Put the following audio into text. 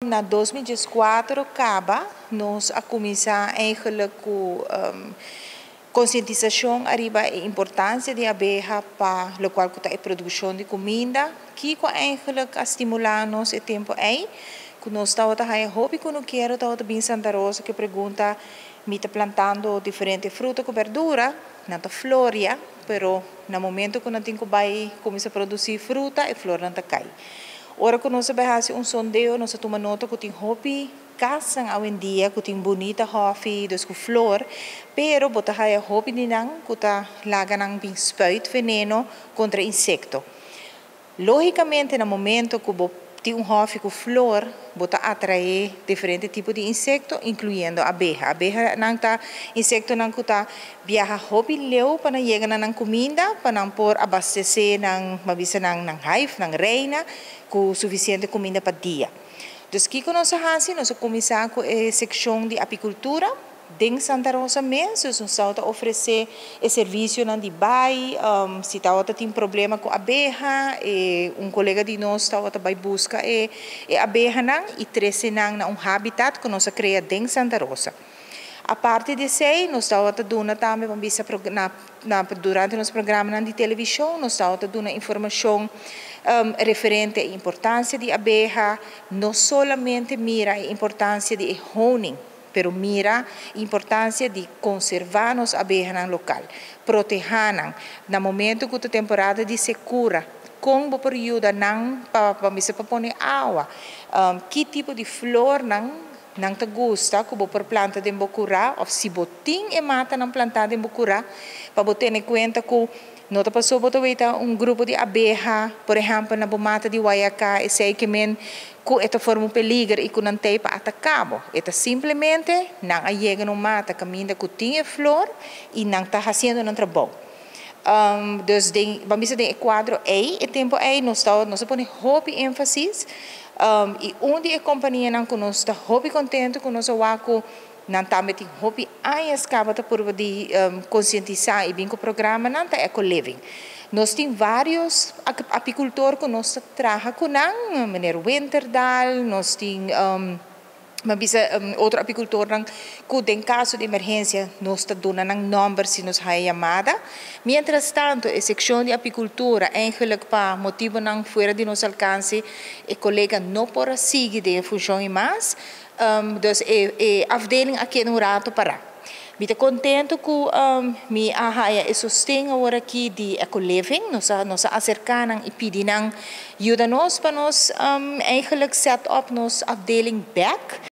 Na 2014 caba, nos a cuminsa eigenlijk cu concientisacion ariba e importancia di abeha pa locual cu ta e produccion di cuminda. Kico eigenlijk a stimula nos e tempo ey? Cu nos tawata haya hopi cunukero tawata bin Santa Rosa cu pregunta: "Mi ta plantando diferente fruta cu berdura, nan ta floria, pero na momento cu nan tin cu bay cuminsa produci fruta, e flornan ta cay." Ora cu nos a bay haci un sondeo, nos a tuma nota cu tin hopi cas awendia cu tin bunita hofi, dus cu flor, pero bo ta haya hopi di nan cu ta laga nan bin spuit veneno contra insecto. Logicamente, na momento cu bo tin un hofi cu flor, bo ta atrae diferente tipo di insecto, incluyendo abeha. Abeha nan ta insecto nan cu ta viaja hopi leu pa nan yega na nan cuminda, pa nan por abastece nan, mabisa nan hive, nan reina, cu suficiente cuminda pa dia. Dus kico nos a haci? Nos a cuminsa cu e seccion di apicultura den Santa Rosa mes, dus nos ta ofrece e servicio nan di bay, si ta tin problema cu abeha, e un colega di nos ta bay busca e abeha nan y trece nan na un habitat cu nos a crea den Santa Rosa. Aparte di esey, nos ta duna tambe, ban bisa, durante nos programa di television, nos ta duna informacion referente e importancia di abeha, no solamente mira e importancia di honing, pero mira e importancia di conserva nos abeha local, proteha nan na momento cu e temporada di secura, con bo por yuda nan pa misa pa pone awa, ki tipo di flor nan ta gusta cu bo por planta den bo cura, of si bo tin e mata nan planta den bo cura, pa bo tene cuenta cu no ta paso bo ta weta un grupo di abeha, por ehempel, na bo mata di guayaca, esey kiermen cu e ta forma un peliger y cu nan t'ey pa ataca bo. E ta simplemente nan a yega na mata caminda cu tin flor y nan ta haciendo nan trabou. Dus den, ban bisa, den cuadro ey, e tempo ey, nos a pone hopi enfasis y un di e compania nan cu nos ta hopi contento cu nos a wak cu nan tambe tin hopi aña caba ta purba di concientisa y bin cu programa nan ta Eco Living. Nos tin varios apicultor cu nos ta traha cu nan, meneer Winterdal, nos tin m'a bisa otro apicultor nan cu den caso di emergencia nos ta duna nan number si nos haya yamada. Mientras tanto, e seccion di apicultura, eigenlijk pa motibo nan fuera di nos alcance, e colega no por sigui den funcion mas, dus e afdeling aki un rato para. Mi ta contento cu mi a haya e sosten awor aki di Eco Living, nos a acerca nan y pidi nan yuda nos pa nos eigenlijk set up nos afdeling back.